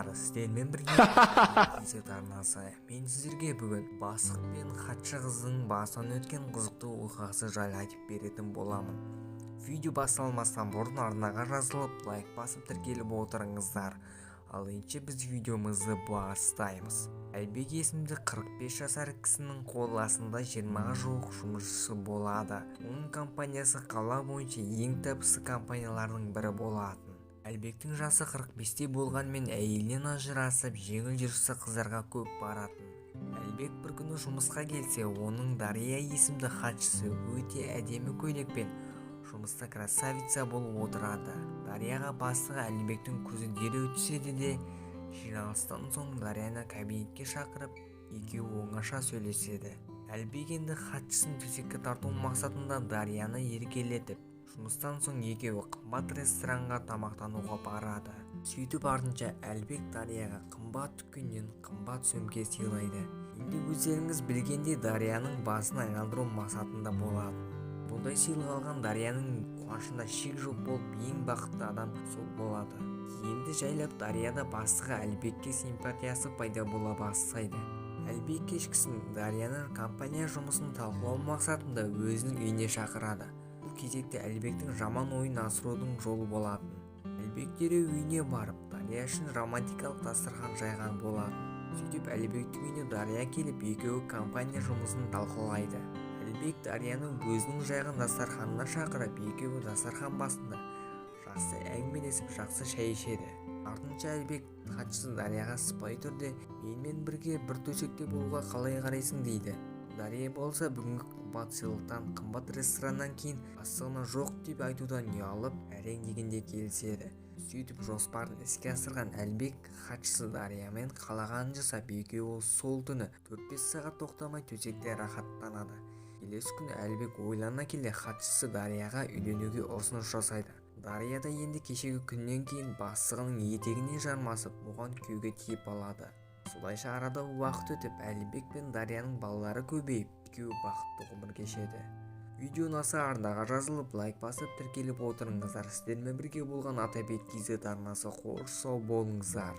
Достар, сіздермен бірге KZ арнасы. Мен сіздерге бүгін бастық пен хатшы қыздың басынан өткен қызықты оқиғасы жайлы айтып беретін боламын. Видео басталмастан бұрын арнаға жазылып, лайк басып, тіркеліп отырыңыздар. Ал ендеше біз видеомызды бастаймыз. Әлбек есімді 45 жасар кісінің қол астында 20-ға жуық жұмысшысы болады. Оның компаниясы қала бойынша ең табысты компаниялардың бірі болатын. Әлбектің жасы 45-те болғанымен, әйелінен ажырасып, жеңіл жүрісті қыздарға көп баратын. Әлбек бір күні жұмысқа келсе, оның Дария есімді хатшысы өте әдемі көйлекпен жұмыста красавица болып отырады. Дарияға бастығы Әлбектің көзі дереу түседі де, жиналыстан соң Дарияны кабинетке шақырып, екеуі оңаша сөйлеседі. Әлбек енді хатшысын төсекке тарту мақсатында Дарияны еркелетіп, жұмыстан соң екеуі қымбат ресторанға тамақтануға барады. Сөйтіп, артынша Әлбек Дарияға қымбат дүкеннен қымбат сөмке сыйлайды. Енді өздеріңіз білгендей, Дарияның басын айналдыру мақсатында болатын. Бұндай сыйлық алған Дарияның қуанышында шек жоқ болып, ең бақытты адам сол болады. Енді жайлап Дарияда бастығы Әлбекке симпатиясы пайда бола бастайды. Әлбек кешкісін Дарияны компания жұмысын талқылау мақсатында өзінің үйіне шақырады. Бұл кезекте Әлбектің жаман ойын асырудың жолы болатын. Әлбек дереу үйіне барып, Дария үшін романтикалық дастархан жайған болатын. Сөйтіп, Әлбектің үйіне Дария келіп, екеуі компания жұмысын талқылайды. Әлбек Дарияны өзінің жайған дастарханына шақырып, екеуі дастархан басында жақсы әңгімелесіп, жақсы шай ішеді. Артынша Әлбек хатшысы Дарияға сыпайы түрде: «Менімен бірге бір төсекте болуға қалай қарайсың?» – дейді. Дария болса бүгінгі қымбат сыйлықтан, қымбат рестораннан кейін бастығына жоқ деп айтудан ұялып, әрең дегенде келіседі. Сөйтіп, жоспарын іске асырған Әлбек хатшысы Дариямен қалағанын жасап, екеуі сол түні 4-5 сағат тоқтамай төсекте рахаттанады. Келесі күні Әлбек ойлана келе хатшысы Дарияға үйленуге ұсыныс жасайды. Дария да енді кешегі күннен кейін бастығының етегіне жармасып, оған күйеуге тиіп алады. Солайша арада уақыт өтіп, Әлібек пен Дарияның балалары көбейіп, екеуі бақытты ғұмыр кешеді. Видео ұнаса, арнаға жазылып, лайк басып, тіркеліп отырыңыздар. Сіздермен бірге болған Атабек KZ арнасы. Қош сау болыңыздар.